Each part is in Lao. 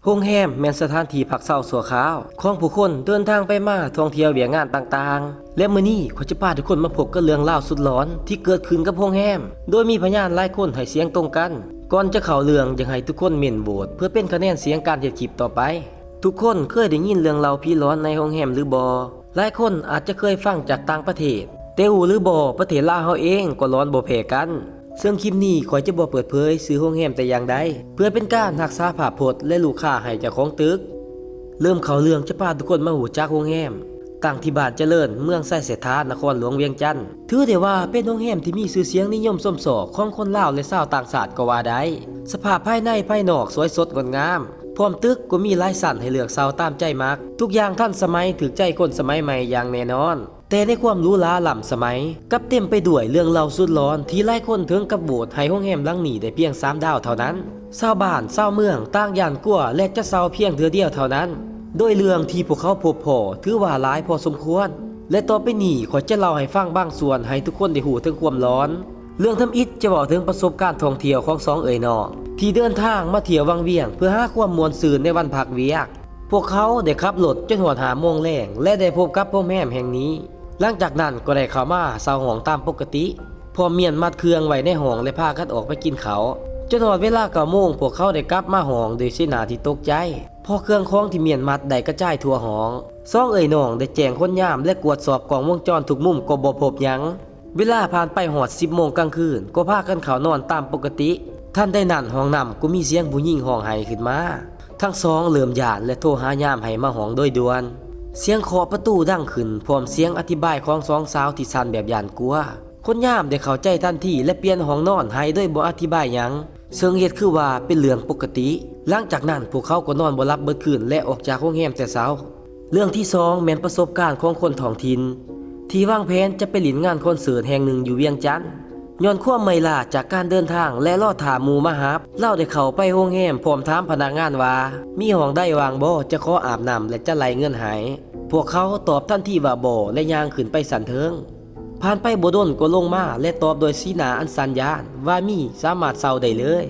ໂຮງແຮມແມ່ນສະຖານທີ່ພັກເຊົາຊົ່ວຄາວຂອງຜູ້ຄົນເດີນທາງໄປມາທ່ອງທ່ຽວວຽກງານຕ່າງໆ ແລະ ມື້ນີ້ຂ້ອຍຈະພາທຸກຄົນມາພົບກັບເລື່ອງລາວສຸດຫຼອນທີ່ເກີດຂຶ້ນກັບໂຮງແຮມ ໂດຍມີພະຍານຫຼາຍຄົນໃຫ້ສຽງຕົງກັນ. ກ່ອນຈະເຂົ້າເລື່ອງ, ຢາກໃຫ້ທຸກຄົນເມັ້ນໂຫວດເພື່ອເປັນຄະແນນສຽງການເຮັດຄລິບຕໍ່ໄປ. ທຸກຄົນເຄີຍໄດ້ຍິນເລື່ອງເລົ່າຜີຫຼອນໃນໂຮງແຮມຫຼືບໍ່? ຫຼາຍຄົນອາດຈະເຄີຍຟັງຈາກຕ່າງປະເທດ, ແຕ່ຮູ້ຫຼືບໍ່, ປະເທດລາວເຮົາເອງກໍຫຼອນບໍ່ແພ້ກັນ. ເຊິ່ງຄລິບນີ້ຂ້ອຍຈະບໍ່ເປີດເຜີຍຊື່ໂຮງແຮມແຕ່ຢ່າງໃດ ເພື່ອເປັນການຮັກສາພາບພົດ ແລະ ລູກຄ້າໃຫ້ເຈົ້າຂອງຕຶກ. ເລີ່ມເຂົ້າເລື່ອງ, ຈະພາທຸກຄົນມາຮູ້ຈັກໂຮງແຮມ ຕັ້ງທີ່ບ້ານຈະເລີນ, ເມືອງໄຊເສດຖາ, ນະຄອນຫຼວງວຽງຈັນ. ຖືໄດ້ວ່າເປັນໂຮງແຮມທີ່ມີຊື່ສຽງນິຍົມຊົມຊອກຂອງຄົນລາວ ແລະ ຊາວຕ່າງຊາດກໍວ່າໄດ້. ສະພາບພາຍໃນພາຍນອກສວຍສົດງົດງາມ, ພ້ອມຕຶກກໍມີຫຼາຍຊັ້ນໃຫ້ເລືອກເຊົ່າຕາມໃຈມັກ. ທຸກຢ່າງທັນສະໄໝ, ຖືກໃຈຄົນສະໄໝໃໝ່ຢ່າງແນ່ນອນ. ແຕ່ໃນຄວາມຫຼູຫຼາລ້ຳສະໄໝ ກັບເຕັມໄປດ້ວຍເລື່ອງເລົ່າສຸດຫຼອນທີ່ຫຼາຍຄົນເຖິງກັບໂຫວດໃຫ້ໂຮງແຮມຫຼັງນີ້ໄດ້ພຽງສາມດາວເທົ່ານັ້ນ. ຊາວບ້ານຊາວເມືອງຕ່າງຢ້ານກົວ ແລະ ຈະເຊົ່າພຽງເທື່ອດຽວເທົ່ານັ້ນ. ໂດຍເລື່ອງທີ່ພວກເຂົາພົບພໍ້ຖືວ່າຫຼາຍພໍສົມຄວນ ແລະ ຕໍ່ໄປນີ້ຂ້ອຍຈະເລົ່າໃຫ້ຟັງບາງສ່ວນໃຫ້ທຸກຄົນໄດ້ຮູ້ເຖິງຄວາມຫຼອນ. ເລື່ອງທຳອິດຈະເວົ້າເຖິງປະສົບການທ່ອງທ່ຽວຂອງສອງເອື້ອຍນ້ອງ ທີ່ເດີນທາງມາທ່ຽວວັງວຽງເພື່ອຫາຄວາມມ່ວນຊື່ນໃນວັນພັກວຽກ. ພວກເຂົາໄດ້ຂັບລົດຈົນຮອດຫ້າໂມງແລງ ແລະ ໄດ້ພົບກັບໂຮງແຮມແຫ່ງນີ້. ຫຼັງຈາກນັ້ນກໍໄດ້ເຂົ້າມາເຊົ່າຫ້ອງຕາມປົກກະຕິ, ພ້ອມມ້ຽນມັດເຄື່ອງໄວ້ໃນຫ້ອງ ແລະ ພາກັນອອກໄປກິນເຂົ້າ. ຈົນຮອດເວລາເກົ້າໂມງ, ພວກເຂົາໄດ້ກັບມາຫ້ອງດ້ວຍສີໜ້າທີ່ຕົກໃຈ ເພາະເຄື່ອງຂອງທີ່ມ້ຽນມັດໄດ້ກະຈາຍທົ່ວຫ້ອງ. ສອງເອື້ອຍນ້ອງໄດ້ແຈ້ງຄົນຍາມ ແລະ ກວດສອບກ້ອງວົງຈອນທຸກມຸມກໍບໍ່ພົບຫຍັງ. ເວລາຜ່ານໄປຮອດສິບໂມງກາງຄືນ ກໍພາກັນເຂົ້ານອນຕາມປົກກະຕິ. ທັນໃດນັ້ນ ຫ້ອງນ້ຳກໍມີສຽງຜູ້ຍິງຮ້ອງໄຫ້ຂຶ້ນມາ. ທັງສອງເລີ່ມຢ້ານ ແລະ ໂທຫາຍາມໃຫ້ມາຫ້ອງໂດຍດ່ວນ. ສຽງເຄາະປະຕູດັງຂຶ້ນ ພ້ອມສຽງອະທິບາຍຂອງສອງສາວທີ່ສັ່ນແບບຢ້ານກົວ. ຄົນຍາມໄດ້ເຂົ້າໃຈທັນທີ ແລະ ປ່ຽນຫ້ອງນອນໃຫ້ໂດຍບໍ່ອະທິບາຍຫຍັງ, ເຊິ່ງເຮັດຄືວ່າເປັນເລື່ອງປົກກະຕິ. ຫຼັງຈາກນັ້ນ ພວກເຂົາກໍນອນບໍ່ຫຼັບເບິດຄືນ ແລະ ອອກຈາກໂຮງແຮມແຕ່ເຊົ້າ. ເລື່ອງທີສອງແມ່ນປະສົບການຂອງຄົນທ້ອງຖິ່ນ ທີ່ວາງແຜນຈະໄປຫຼິ້ນງານຄອນເສີດແຫ່ງໜຶ່ງຢູ່ວຽງຈັນ. ຍ້ອນຄວາມເມື່ອຍລ້າຈາກການເດີນທາງ ແລະ ລໍຖ້າໝູ່ມາຮັບ, ລາວໄດ້ເຂົ້າໄປໂຮງແຮມພ້ອມຖາມພະນັກງານວ່າ ມີຫ້ອງໃດວ່າງບໍ່ ຈະຂໍອາບນ້ຳ ແລະ ຈະໄລ່ເງິນໃຫ້. ພວກເຂົາຕອບທັນທີວ່າບໍ່ ແລະ ຍ່າງຂຶ້ນໄປຊັ້ນເທິງ. ຜ່ານໄປບໍ່ດົນກໍລົງມາ ແລະ ຕອບດ້ວຍສີໜ້າອັນສັ່ນຢ້ານວ່າມີ, ສາມາດເຊົ່າໄດ້ເລີຍ.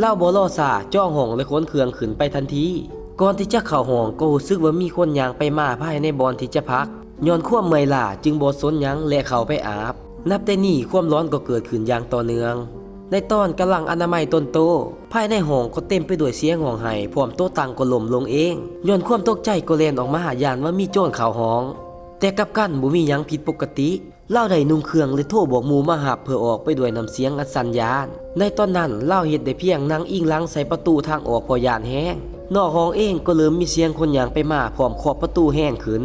ລາວບໍ່ລໍຊ້າ, ຈອງຫ້ອງ ແລະ ຂົນເຄື່ອງຂຶ້ນໄປທັນທີ. ກ່ອນທີ່ຈະເຂົ້າຫ້ອງ ກໍຮູ້ສຶກວ່າມີຄົນຍ່າງໄປມາພາຍໃນບ່ອນທີ່ຈະພັກ. ຍ້ອນຄວາມເມື່ອຍລ້າຈຶ່ງບໍ່ສົນຫຍັງ ແລະ ເຂົ້າໄປອາບ. ນັບແຕ່ນີ້ຄວາມຫຼອນກໍເກີດຂຶ້ນຢ່າງຕໍ່ເນື່ອງ. ໃນຕອນກຳລັງອະນາໄມຕົນໂຕ, ພາຍໃນຫ້ອງກໍເຕັມໄປດ້ວຍສຽງຮ້ອງໄຫ້, ພ້ອມໂຕະຕັ່ງກໍລົ້ມລົງເອງ. ຍ້ອນຄວາມຕົກໃຈກໍແລ່ນອອກມາ, ຢ້ານວ່າມີໂຈນເຂົ້າຫ້ອງ. ແຕ່ກັບກັນບໍ່ມີຫຍັງຜິດປົກກະຕິ. ລາວໄດ້ນຸ່ງເຄື່ອງ ແລະ ໂທບອກໝູ່ມາຮັບເພື່ອອອກໄປດ້ວຍນ້ຳສຽງອັນສັ່ນຢ້ານ. ໃນຕອນນັ້ນ ລາວເຮັດໄດ້ພຽງນັ່ງອີງຫຼັງໃສ່ປະຕູທາງອອກເພາະຢ້ານແຮງ. ນອກຫ້ອງເອງກໍເລີ່ມມີສຽງຄົນຍ່າງໄປມາພ້ອມເຄາະປະຕູແຮງຂຶ້ນ.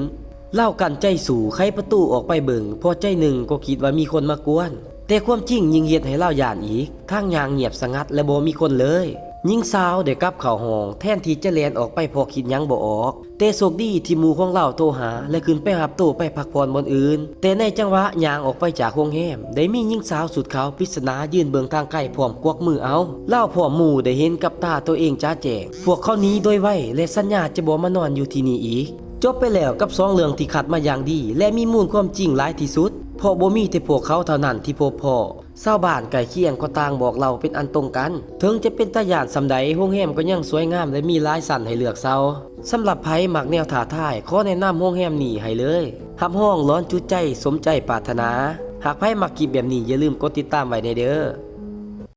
ລາວກັ້ນໃຈສູ້ໄຂປະຕູອອກໄປເບິ່ງ ເພາະໃຈໜຶ່ງກໍຄິດວ່າມີຄົນມາກວນ. ແຕ່ຄວາມຈິງຍິ່ງເຮັດໃຫ້ລາວຢ້ານອີກ. ທາງຍ່າງງຽບສະຫງັດ ແລະ ບໍ່ມີຄົນເລີຍ. ຍິງສາວໄດ້ກັບເຂົ້າຫ້ອງ ແທນທີ່ຈະແລ່ນອອກໄປເພາະຄິດຫຍັງບໍ່ອອກ. ແຕ່ໂຊກດີທີ່ໝູ່ຂອງລາວໂທຫາ ແລະ ຂຶ້ນໄປຮັບໂຕໄປພັກຜ່ອນບ່ອນອື່ນ. ແຕ່ໃນຈັງຫວະຍ່າງອອກໄປຈາກໂຮງແຮມ ໄດ້ມີຍິງສາວຊຸດຂາວປິດສະໜາຢືນເບິ່ງທາງໄກພ້ອມກວັກມືເອົາ. ລາວພ້ອມໝູ່ໄດ້ເຫັນກັບຕາໂຕເອງຈະແຈ້ງ. ພວກເຂົາໜີໂດຍໄວ ແລະ ສັນຍາຈະບໍ່ມານອນຢູ່ທີ່ນີ້ອີກ. ຈົບໄປແລ້ວກັບສອງເລື່ອງທີ່ຄັດມາຢ່າງດີ ແລະ ມີມູນຄວາມຈິງຫຼາຍທີ່ສຸດ, ເພາະບໍ່ມີແຕ່ພວກເຂົາເທົ່ານັ້ນທີ່ພົບພໍ້. ຊາວບ້ານໃກ້ຄຽງກໍຕ່າງບອກເລົ່າເປັນອັນຕົງກັນ. ເຖິງຈະເປັນຕາຢ້ານສ່ຳໃດ, ໂຮງແຮມກໍຍັງສວຍງາມ ແລະ ມີຫຼາຍຊັ້ນໃຫ້ເລືອກເຊົ່າ. ສຳລັບໃຜມັກແນວທ້າທາຍ, ຂໍແນະນຳໂຮງແຮມນີ້ໃຫ້ເລີຍ. ຮັບຮອງຫຼອນຈຸດໃຈ, ສົມໃຈປາດຖະໜາ. ຫາກໃຜມັກຄລິບແບບນີ້, ຢ່າລືມກົດຕິດຕາມໄວ້ແດ່ເດີ້.